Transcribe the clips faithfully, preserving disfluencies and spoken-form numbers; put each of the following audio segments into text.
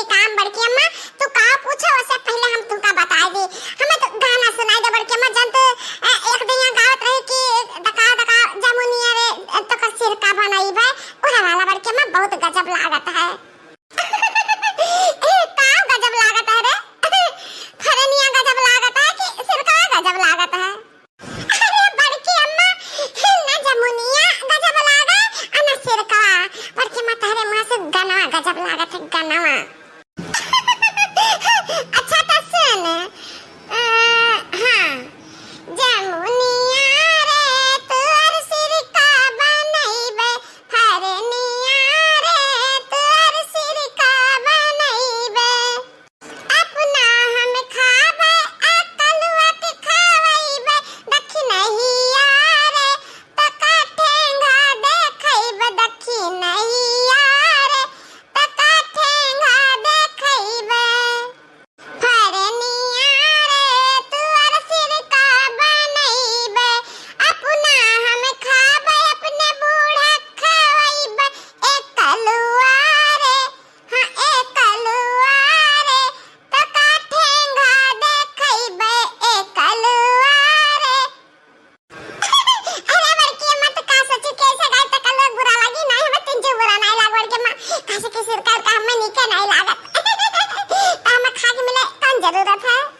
काम बड़की अम्मा, तू का पूछो, ओसे पहिले हम तुमका बताई दी। हमें तो गाना सुनाई दे बड़की अम्मा, जन तू, अ, एक दिन यहाँ गावत रही कि दका दका जमुनिया रे, अ, तोकर सिरका बनइबे, उहे वाला बड़की अम्मा बहुत गजब लागत है। ए, का गजब लागत है रे? फरनिया गजब लागत है कि सिरका गजब लागत है? अरे बड़की अम्मा, ना जमुनिया गजब लागे, आ ना सिरकवा। बड़की अम्मा, तहरे मुँह से गनवा गजब लागत है, गनवा। अच्छा तो सुन, अ, हाँ। जमुनिया रे तोर सिरका बनइबे, फरनिया रे तोर सिरका बनइबे। अपना हम खाबे, आ कलुआ के खवइबे, दखिनहिया रे, त का ठेंगा देखइबे, दखिनहिया रे, त का ठेंगा देखइबे। फरनिया रे, तोर सिरका बनइबे, अपना हम खाबे, अपने बूढ़ा खवइबे, ए कलुआ रे, हाँ, ए कलुआ रे, त का ठेंगा देखइबे, ए कलुआ रे। अरे बड़की अम्मा, त का सोची, कैसे गाई त कलुआ बुरा लागी? नहीं, हमें तुझे बुरा नहीं लाग बड़की अम्मा, काहे कि सिरका का हमें नीके नहीं लागत। त हमें खा के मिले, कौन जरूरत है?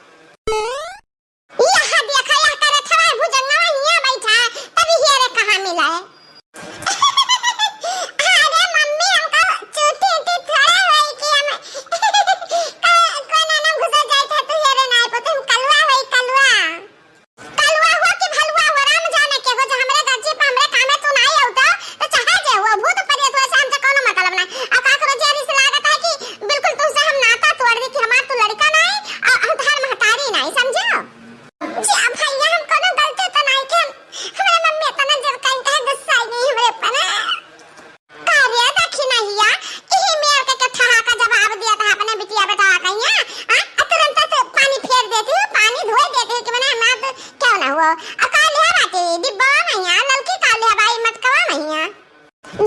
यहाँ देखा, यहाँ करे थवा भुजंगवा हियाँ बैठा, तभी हियरे कहाँ मिला है। अरे मम्मी, हमका चूटी उटी थोड़ा होई कि हम को-, कोना नाम घुसा जाए था, तू हियरे ना आए, तो हम कलुआ होई, कलुआ। कलुआ हो कि भलुआ हो, राम जाने के हो, जो हमरे गलती पे हमरे कामे तू ना आए हो तो, तो चाहे जे हो, भूत प्रेत हो, ऐसे हमसे कोनो मतलब ना। और का करो, जे रिस लागत है कि बिल्कुल तुमसे हम नाता तोड़ दी कि हमार तू लड़का ना है, और हम तहार महतारी ना है, समझो? जी, अब भैया, हम कोनो गलती तो नहीं के, हमरे मम्मी इतना जब कहीं कहे गुस्सा आई गई हमरे ऊपर ना। का रे दखिनहिया, इही मेर के, के ठहा का जवाब दिया था अपने बिटिया बेटा कहिया, आ, आ तुरंत से पानी फेर देती हो, पानी धोए देती हो कि मने हमार तो क्यों ना हुआ। आ का लिहा बाटी, डिब्बा में हिया, ललकी का लिहा बाई मटकवा में हिया।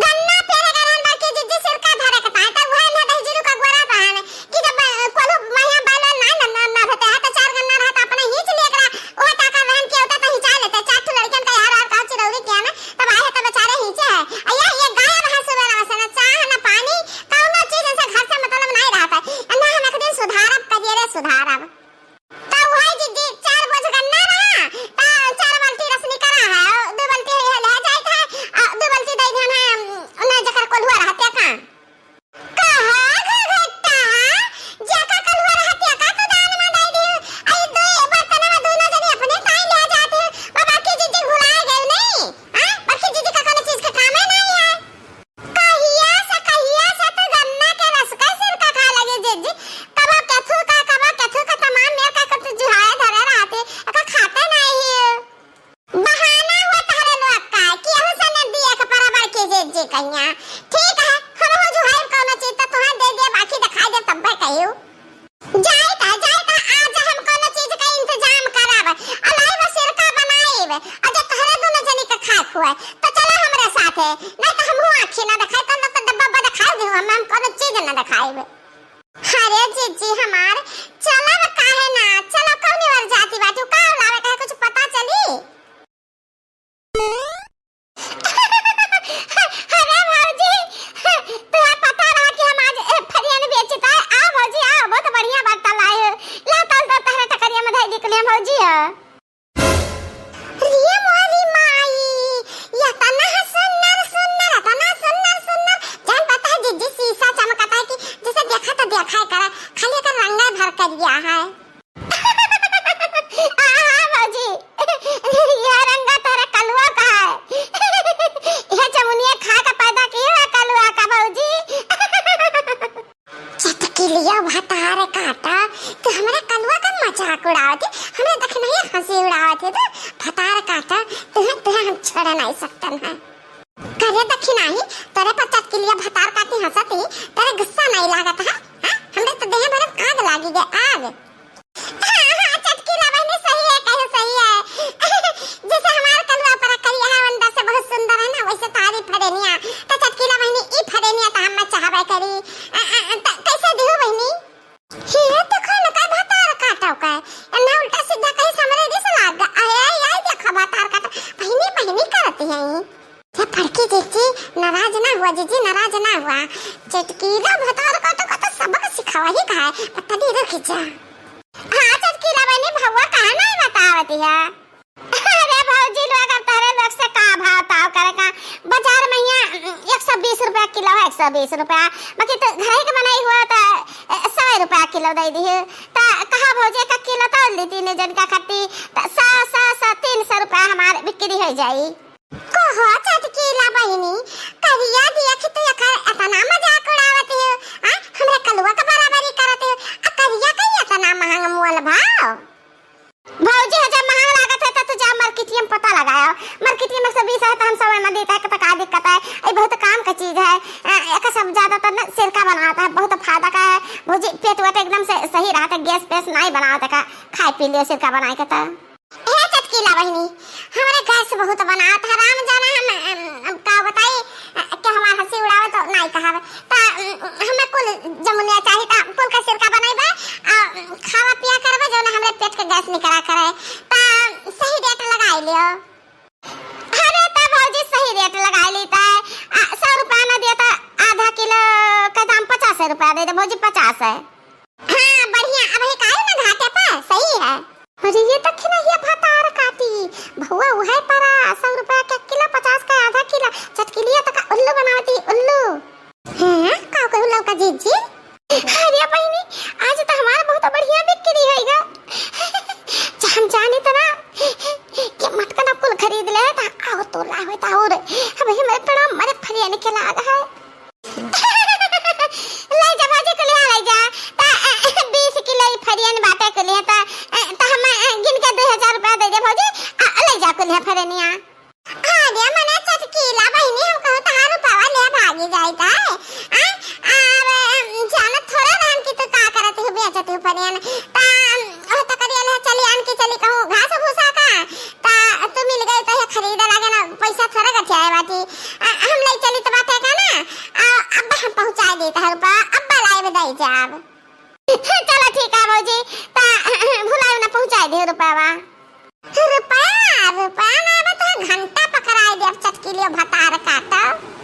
गन्ना पेरे गरहन बड़की जिज्जी सिरका धरे के पाए, तब वह ना दही जीरू का गोरा पाए कि जब, अ, कोल्हू महिया बैल ना, ना, ना, ना रहते हैं, तो चार गन्ना रहता, अपने हींच लिए एकरा, ओह टाका बहन के होता तो हिंचा लेते, चार ठो लड़कियन का यार और का चिरौरी किया ना, तब आए हैं, तब बेचारे हींचे हैं। आ ये, ये गायब है सुबह ना, वैसे ना चाह, ना पानी, कौनो चीज इनसे घर से मतलब नहीं रहता है। ना हम एक दिन सुधारब, करिए रे सुधारब। तो वही जिज्जी चार बोझ गन्ना रहा, तो चार बाल्टी रस निकरा है, दो बाल्टी है ले जाए था, आ, दो बाल्टी दे देना है, उन्हें जकर कोल्हुआ रहते का। कहा घघट्टा, जेका कलुआ रहत या का तू दान में दे दियो? आई दो बर्तन में दोनों जने अपने ताई ले जाती हो। बाबा की जीजी भुलाए गए नहीं? हाँ? बड़की जीजी का कोनो चीज के कामे नहीं है। कहिया से, कहिया से तू गन्ना के रस का सिरका खा लगे जीजी? कबो केथू का, कबो केथू का तमाम मेर का कुछ जुहाए धरे रहते, अका खाते नहीं है। बहाना हुआ तहरे लोग का, केहू से न दिए के परा बड़की जीजी कहिया। ठीक है, हम हो जुहाइब कौनो चीज त तुहां दे दे, बाकी दिखाई दे तब्बे कहियो। जाइत है, जाइत है, आज हम कौनो चीज का इंतजाम करब। अलाइब सिरका बनाइब, और जब तहरे दोनों जनी के खाए खुए, तो चलो हमरे साथे, नहीं तो हमहू आँखी ना दिखाई, तो लोग तो डब्बा पर दिखाई दे, हम, हम कौनो चीज ना दिखाइब। अरे जीजी हमार, चलब काहे ना? चलो कौनी ओर जाती बाटू, का लावे का है, कुछ पता चली? अरे भौजी, तुहा पता रहा कि हम आज, ए, फरियन बेचता है? आ भौजी, आ, बहुत बढ़िया बात लाए हो। ला तल तो तहरे टकरिया में धई निकले भौजी है। रे मोरी माई, यतना सुन्नर, सुन्नर, यतना सुन्नर, सुन्नर। जान पता है, जीजी शीशा चमकता है कि जैसे देखा तो देखा है करा, खाली एकर रंगा भर करिया है। हाँ, भौजी, यह रंगा तोहरा कलुआ का है। यह जमुनिया खा के पैदा किए हुआ कलुआ का, भौजी। चटकिलिया भतार काटा, तू हमरा कलुआ का मजाक उड़ावत है, हमरा देख नहीं हंसी उड़ावत है, तू भतार काटा, तुहे, तुहे हम छोड़ नहीं सकतन है। करे दखिनाही, तोरे पर चटकिलिया भतार काटी हंसत ही, तोरे गुस्सा नहीं लागत है? हाँ? हमरे तो देह भरम आग लागी गए, आग। हाँ, हाँ, चटकिला बहिनी सही है, कहे सही है। जैसे हमार कलुआ पर करिया है, अंदर से बहुत सुंदर है ना, वैसे तारी फरेनिया। तो चटकिला बहिनी, ई फरेनिया तो हम चाहबे करी। आ, आ, आ, त कैसे दिहू बहिनी? आज ना हुआ, चटकीला भतार काटो का तो सबक सिखावा ही का है, पर तनी रुक जा। हाँ, चटकीला बहिनी, भउआ काहे नहीं बतावती है? अरे भौजी लोग, अब तहरे लोग से का भाव ताव करे का? बाजार में यहाँ एक सौ बीस रुपया किलो है, एक सौ बीस रुपया, बाकी तो घर के बनाई हुआ तो, ए, सौ रुपया किलो दे दी है। तो कहा भौजी, एक किलो तौल दी तीन जन का खट्टी, तो सौ, सौ, सौ, तीन सौ रुपया हमार बिक्री हो जाई। कहो चटकीला बहिनी, करिया दिया कि तू एकर एतना मजाक उड़ावत हो, आ? हमरा कलुआ के बराबरी करत हो, आ करिया के एतना महंग मोल भाव? भौजी, हो जब महंग लागत है, तो तू जा मार्केटिया में पता लगाओ। मार्केटिया में से बीस है, तो हम सौ में देता है, तो का दिक्कत है? ये बहुत काम का चीज है। अ, एकर सब ज्यादातर ना सिरका बनाता है, बहुत फायदा का है। भौजी, पेट वेट एकदम से सही रहता है, गैस पैस नहीं बनाता का, खाए पी लियो सिरका बनाए के तो। हे चटकीला बहिनी, हमरे गैस बहुत बनावत है, राम जाने हम, हम, हम का बताई, अ, कि हमार हंसी उड़ावे तो नहीं कहब। ता, अम, हमें कुल जमुनिया चाही, ता कुल का सिरका बनइबे, आ, खावा पिया करबे, जौन हमरे पेट के गैस निकला करे। ता सही रेट लगाई लियो। अरे ता भौजी सही रेट लगाई ली ता, आ, सौ रुपया ना दिया ता आधा किलो का दाम पचास रुपया दे दे भौजी, पचास है। हाँ, बढ़िया, अब ही काहे ना घाटे पे, सही है। अरे ये तो खिनहिया भतार काटी, भउआ उहे परा, सौ रुपया के किलो, पचास का आधा किलो, चटकिलिया तो का उल्लू बनावती, उल्लू। हैं, का कहू लौका जीजी? अरे बहिनी, आज तो हमार बहुत बढ़िया बिक्री होइगा। हम जानी तो ना कि मटकना कुल खरीद ले, ता और तो लावे ता और। अब ही मेरे पेड़ा मरे फरिया निकल आ है। ले जा भौजी, कुलिया ले जा। ता, अ, अ, बीस किलो ई फरियन बाटे कुलिया, ता, अ, ता हम, अ, गिन के दो हजार रुपया दे दे भौजी, आ, ले जा कुलिया फरनिया। अरे मने चटकीला बहिनी, हम कहूँ तहार रुपया ले भागी जाई ता, आ? अरे, अम, जानत थोड़ा रहन कि तू का करत हो, बेचत हो फरियन। ता, अम, ओ तो करिया ले चली आन के चली कहूँ घास भूसा का, ता तू मिल गई तो ये खरीदे लागे ना, पैसा थोड़ा गठियाए बाटी। आ, हम ले चली तो बाटे का ना, आ, अब हम पहुँचाए देत हर बा, अब लाए में दे जाब। चलो ठीक है भौजी, ता भुलाए ना पहुँचाए दे रुपया। रुपया, रुपया ना आवे तो घंटा पकड़ाए दे, अब चटकिलियो भतार काटो।